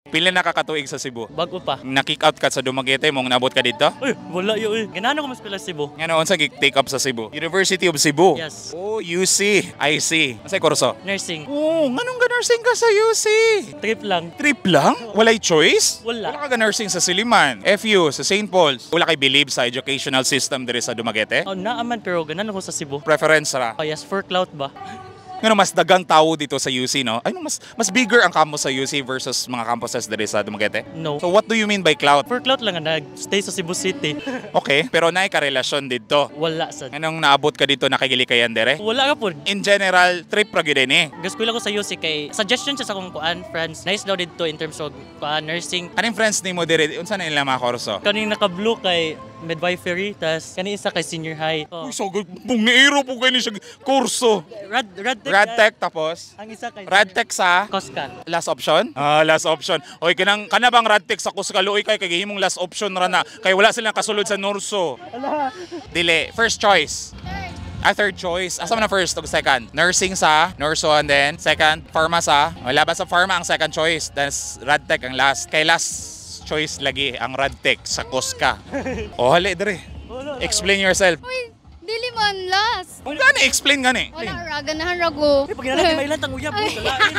Pila na kakatuig sa Cebu? Bago pa. Na-kick out ka sa Dumaguete mong nabot ka dito? Uy, wala yun. Uy. Ganahan ko mas pila Cebu. Nga noon sa take up sa Cebu? University of Cebu. Yes. Oh, UC. I see. Unsay kurso? Nursing. Oh, nganong ga nursing ka sa UC? Trip lang. Trip lang? Walay choice? Wala. Wala ka ga nursing sa Silliman, FU, sa St. Paul's. Wala kay believe sa educational system diri sa Dumaguete? Oh, naaman pero ganahan ko sa Cebu. Preference ra. Oh, yes, for clout ba? Ngano mas dagang tao dito sa UC, no? Ay, no, mas bigger ang campus sa UC versus mga campuses diri sa Dumaguete? No. So what do you mean by clout? For clout lang nga nag-stay sa Cebu City. Okay, pero naay karelasyon dito. Wala sad. Nganong naabot ka dito, nakigilikayan dere? Wala ka po. In general, trip ra gyud ni. Gaskwela ko sa UC kay suggestion siya sa akong kuan friends. Nice daw dito in terms of kuan nursing. Kaning friends nimo dere, unsa na ilang mga kurso? Kaning naka-blue kay midwifery, tas kani isa kay senior high. Oh. Uy, so good. Bungiro po kayo ni siya kurso. Rad Tech. Radtech tapos? Ang isa kay Radtech sa Koska. Last option? Ah, last option. Oy, kanang kana bang Radtech sa Kusga, luoy kay kay gihimong last option ra na kay wala sila kasulod sa Nurso. Dili, first choice. Ah, third choice. Asa man na first ug second? Nursing sa Nurso and then second, pharma sa. Wala ba sa pharma ang second choice? Then Radtech ang last. Kay last choice lagi ang Radtech sa Koska. O hali dere. Explain yourself. Uy, dili man last. Kung gani explain gani. Wala ra, ganahan ra ko. Ay, pag ginalain, may ilan tang uyab. Dalain.